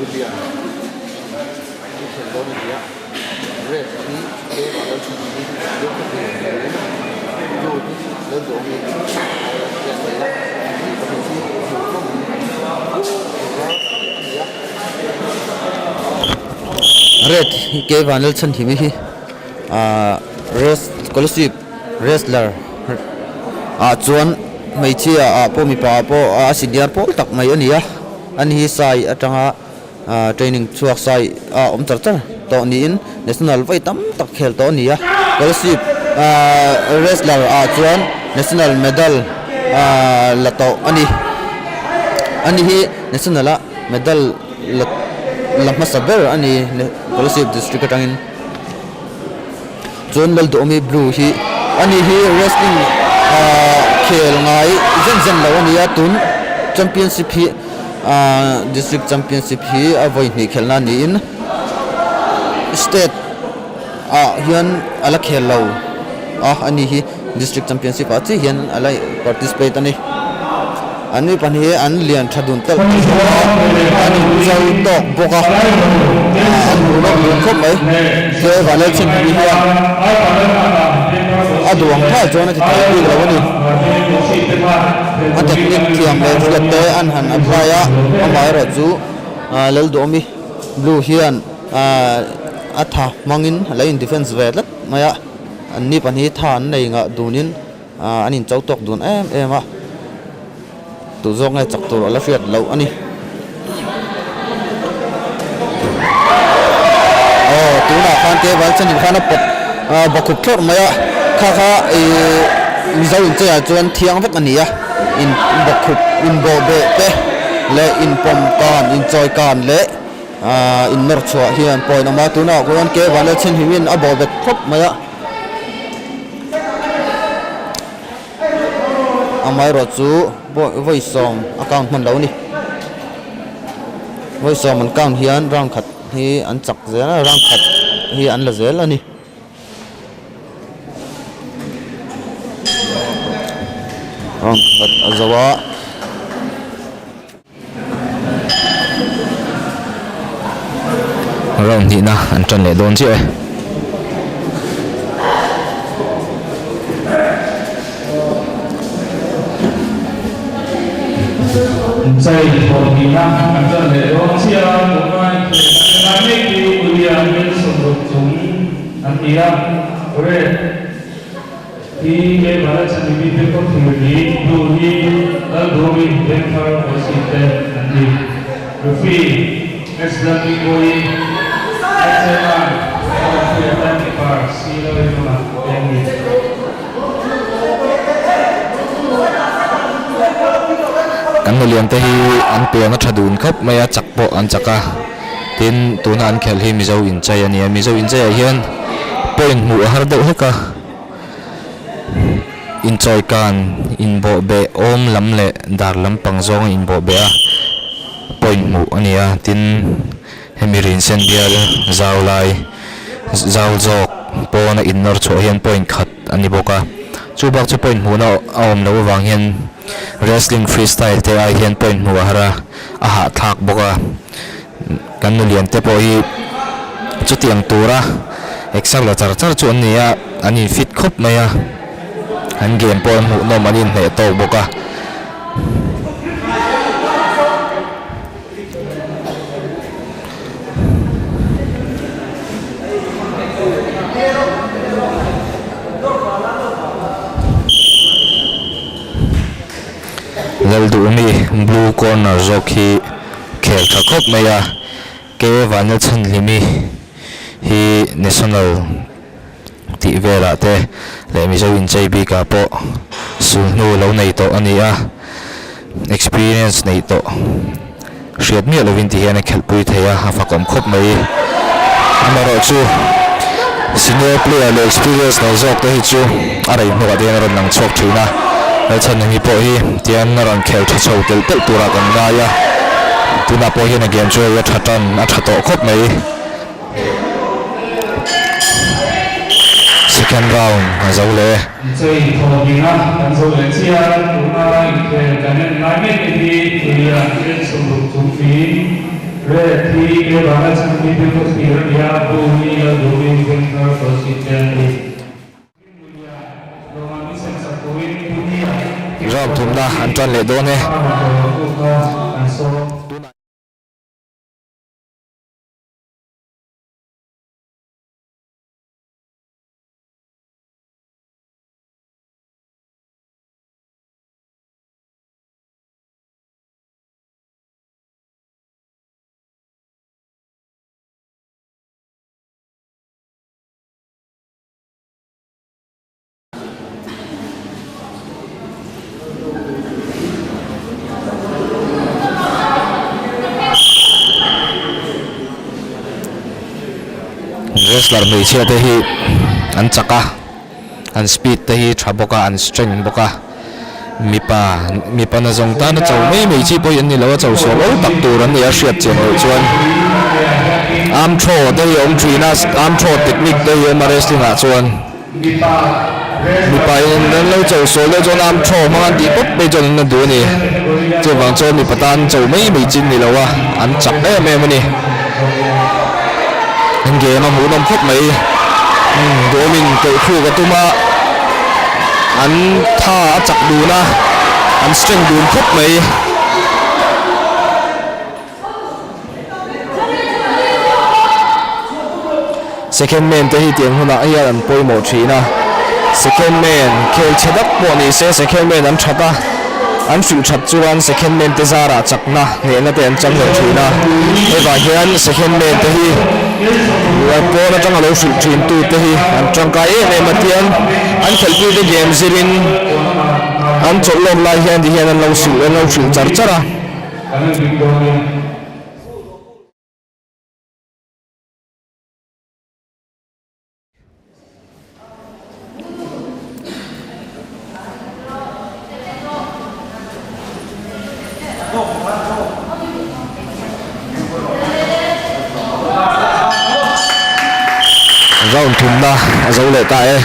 Tulian an khel dawn a ni a, red hi tlem a lo chhan hi deuh ka hmu niin blue hi lo duh awmin a ni a, mi pahnih hi hmuh hlawm in a ni a. Red hi keivan Lalchhanhimi hi ahh scholarship wrestler ah chuan hmeichhia ah pawh mipa ah pawh a senior pawl tak mai a ni a ani hi sai atanga ahh training chhuak sai a awm char char tawh niin national vawi tam tak khel tawh a ni a scholarship ahh wrestler ah chuan national medal ahh la tawh a ni ani hi national a medal la la hmasa ber a ni scholarship district atangin. Chuan Lalduhawmi blue hi ani hi wrestling ahh khel ngai zen zen lo a ni a tun championship hi ahh district championship hi a vawi hnih khelhna niin state ah hian a la khel lo a ani hi district championship ah chiah hian a la participate a ni. An mi pahnih hi an lian tha dun telh telh bawk a, an incho tawk bawk a, an hmuh nawk dun khawp mai. Tle Vanlalchhinhmi hian a duh ang nghal chuan a ti thei bik lo a ni. A technique thiam leh hriat te an han apply a, amaherawh chu Lalduhawmi Blue hian a tha hmangin a lo in defence ve tlat mai a, an ni pahnih tha an nei ngah dunin. An incho tawk dun em em a, duh zawk nge chak tur a la hriat loh a ni. Aw tunah khan Keval Chanin khan a pawt bakhup thlawrh mai a, kha kha ih Mizo incheiah chuan thiang vek a ni a, in bakhup inbawh beh te leh inpawm kan inchawi kan leh ah innawr chhuah hian pawhin a awm a, tunah khuan Keval Chenhim-in a bawh bet thlawp mai a. Amaherawh chu vawi sawm a count hman lo a ni. Vawi sawm an count hian round khat hi an chak zel a, round khat hi an la zel a ni. Round khat a zo a. Round hnihna an tan leh dawn chiah e. Inchei thawh hnihna an tan leh dawn chiah a, tunlai inkhel kan en lai mek hi William Nelson ruk chung an ni a, Red. Hi keimah la chhan mi te khaw thlir ni duh hi Lalduhawmi Vengthar Kawlsih te an ni. Referee S Lalhmingmawii, SMI, Lalhriat Timekeeper C Lalrinawma te an ni. Kan nulian te hi an pian a tha dun khawp mai a, chak pawh an chak a. Tin, tuna an khelh hi Mizo inchei a ni a, Mizo incheiah hian point hmuh a har deuh hlek a, inchawi kan inbawh beh awm lam leh dar lampang zawnga inbawh beh a point hmuh a ni a, tin hemi rinsen bial zau lai zau zawk pawna innawr chhuah hian point khat a ni bawk a, chu bak chu point hmuhna a awm loh avang hian wrestling freestyle te ai hian point hmuh a har a, a hahthlak bawk a. Kan nulian te pawh hi chutiang tura exer la char char chu an ni a, an in fit khawp mai a, an game pawh an hmuhnawm an inhneh tawk bawk a. Lalduhmi blue corner zawk hi khel tha khawp mai a, K Vanlalchhanhlimi hi national tih velah te leh Mizo inchei bikah pawh sulhnu lo nei tawh a ni a, experience neih tawh hriat miah lovin ti hian a khelhpui thei a, a fakawm khawp mai. Amaherawhchu senior player leh experience nei zawk te hi chu a rei hnuah te hian a rawn lang chhuak thin a, Lalchhanhimi pawh hi tian a rawn khel tha chho telh telh turah kan ngai a, tunah pawh hian a game chu hei a tha tan a tha tawh khawp mai. Second round a zo leh e. Inchei thawhhnih a kan zo leh chiah a, tuna inkhel kan en lai mek te hi Tulia Chen Sawmruk chung niin. Red hi ke vanga chhan hi Bilkhawthlir a ni a, Blue hi Lalduhmi Vengthar Kolasib te an ni. Round thumna an tan leh dawn e. Wrestler hmeichhia te hi an chak a an speed te hi tha bawk a an strength bawk a mipa mipa na zawng tana cho mai mai chi pawh hi an ni lo a cho sual ol tak tur an ni a hriat chian loh chuan arm throw te hi a awm thin a arm throw technique te hi a awm a wrestling ah chuan. Mipa in an lo cho sual deuh chuan arm throw hmang an tih pawp mai chuan an la duh a ni. Chuvang chuan mipa tan cho mai mai chin ni lo a, an chak em em a ni. An game a hmuhnawm khawp mai. Duhawmin keuhthluk a tum a, an tha a chak dun a, an strength dun khawp mai. Second man te hi tiang hunah hian an pawimawh thin a, second man khel chhe dak pawh ni se second man an that a, an hrilh that chuan second man te zarah chakna hnehna te an chang leh thin a, hei vang hian second man te hi pawn atanga lo hrilh thin tu te hi an tangkai em em a tiang an khelhpui te game zirin an chawlh lawk lai hian ti hian an lo hrilh an lo hrilh char char a. Round thumna a zo leh ta e.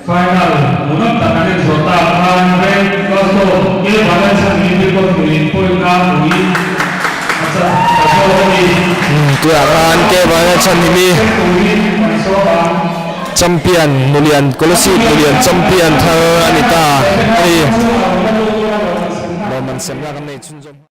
Final hmuhnawm tak an inzawh tak khan Red Cross-aw Ke Valencia Military Court-in point a ui a chak ta zawk a ni. Tunah khan Ke Valencia Nimi champion Nulian Kolasib Nulian champion thar a ni ta a ni. Lawmman semna kan nei chhunzawm.